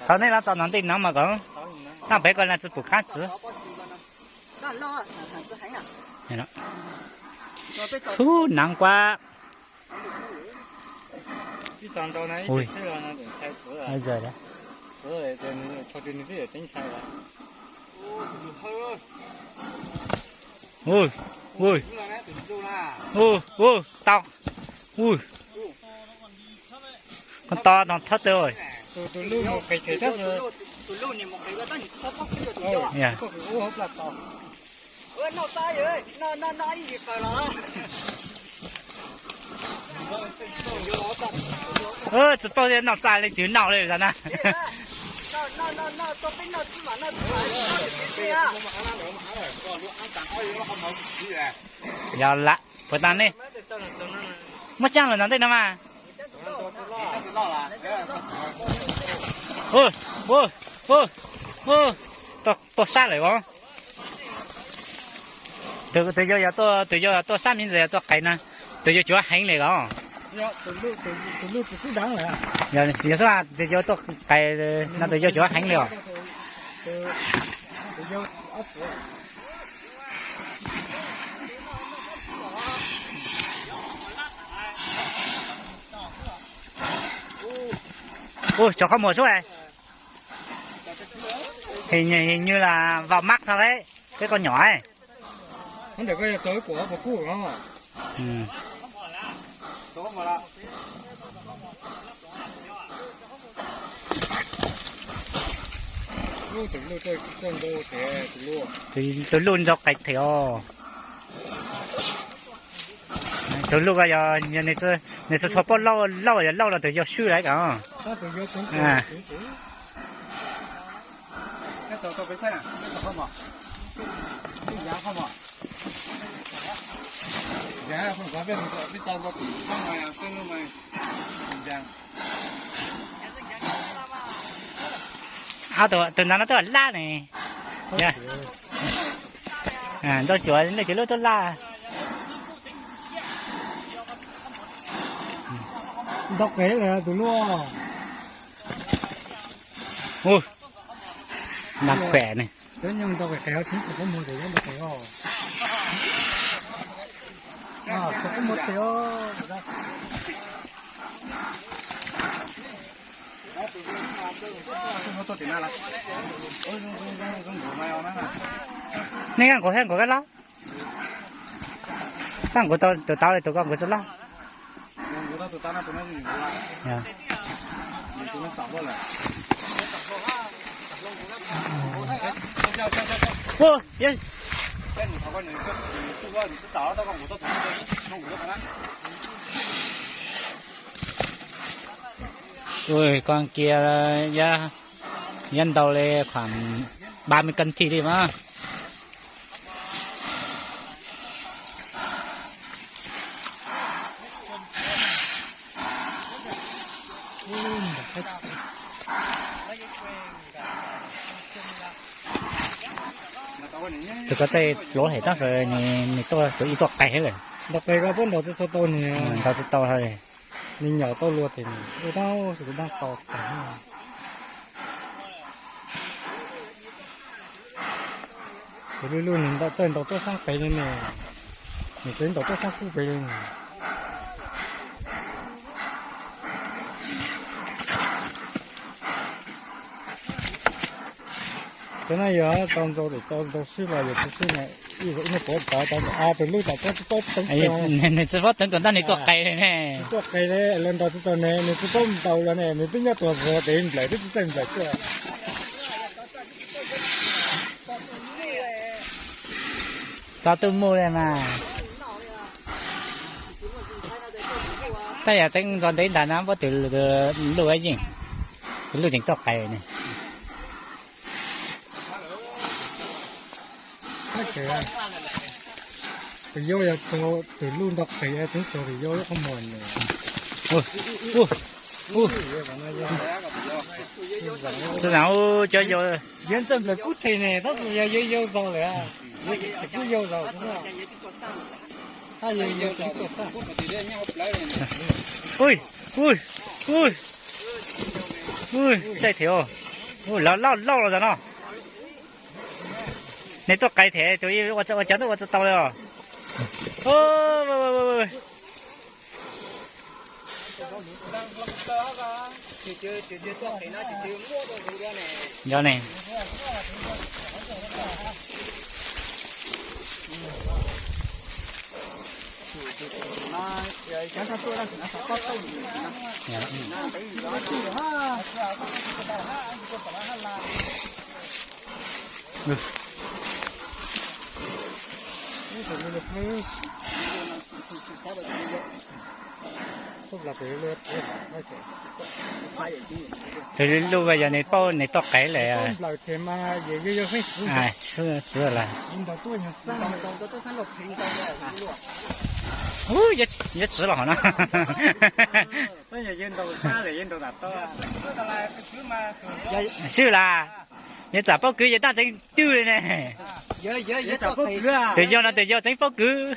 Thaum nej los txog no ntej no mas kom, tag pem ko na tsis pum qab txwv. Hub, nag kuab. Ui, ui, ui, ui, tau. Ui, koj to no thawb tw. Tsis paub thiab, noj txaj li twv noj li zog na. Yog lam puas tag nej muab tsaaj lawm no ntej no mas. Tuaj sab lawm os. Tus yau yog tuaj, tus yau yog tuaj sab me ntsis yog tuaj qais na, tus yau cuav heev li os. Yog xwb, tus yau tuaj qais no tus yau cuav heev li os. Ua, tso qhov muag sub. Hình như là vào mắt sao đấy, cái con nhỏ ấy. Tus luj ntau qais thiab os. Tus luj ko yog nws tsis tshua paub lauj, lauj yog lauj los tus yau swb lawm ko. Tus ntawd no twb laj ne. Ntau cuav nej cov lub twb laj. Ntau qev lawm tus luj. Nag khuam ne. Nej kaj nkaus thiab nkaus kaj lab. Kaj nkaus tus tau li tus ko nkaus tsis laj. Ui, con kia ya, ya ntau li khoảng ba mươi cân thịt đi mà. Tus ko tej luv hem tab sis nws tuaj tus ib tuaj qais thiab lawm. Ntau qais ko puab ntaus tsis tau nws. Ntaus tsis tau li. Nws nyom tau luag tes nws ua tab sis kuv daj to tas. Tus luj luj nws txawj ntaus tuaj sab pem li ne. Nws txawj ntaus tuaj sab kub pem li ne. Cov no yog tau ntau, tau ntau sib los yog tsis sib na, ib zaug ib hnub puav tau tau a tus luj tam txog tsis paub teev, nws tsis paub teev tus ntaj nws tuaj qais li ne. Tuaj qais li los ntaus tsis tau ne, nws tsis paub ntaus los ne, nws twb nyob tuaj zog tes nplawm twb tsis txawj nplawm tuaj. Txog tuj muj li mas. Tab yog tseeb ntxo ntev ntag na, puab tus luj yeej, tus luj tseem tuaj qais ne. Tus yau yog tau tus luj ntau qis, tseem tau tus yau lub qhov muag ne. Tsis zaum cov yau. Yog ntxawj nplawm kub them ne, tab sis yog yau yau zaus lawm. Yau kub yau zaus. Ui, ui, ui. Ui, tsaij thiab. Ui, lawv lauj lauj los zog no. Nws tuaj qev thiab, tus ua cov tuaj ua tsis tau li os. Yog ne. Tus lub lub yog nws paub nws toj qev lawm. Txiv lawm. Ub, yuav txiv los hov no. Swb las, yog txawm paub kwv yog daj tseev twg li ne. Tus yau no tus yau tseev paub kwv.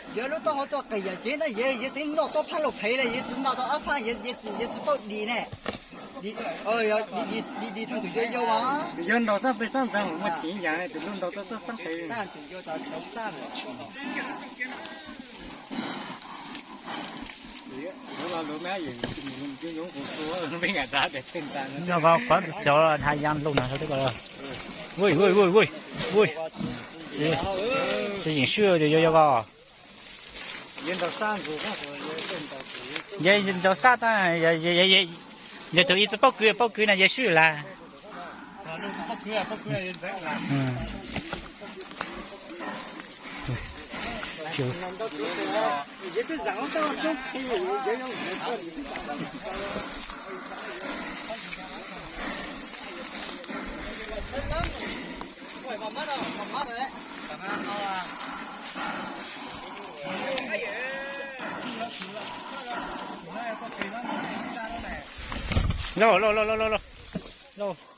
Tus yau ntaus xab pes xab ntxeev muaj ceev yam, tus lub ntaus txoj xab pes. Yog qhov cov Haj Yaj Looj no. Ui, ui, ui, ui, ui. Tsis yeem swb tus yau yau os. Yog ntaus sab tab, yog tus ib tsi paub kwv, paub kwv no yog swb lawm. Lauj, lauj, lauj, lauj, lauj.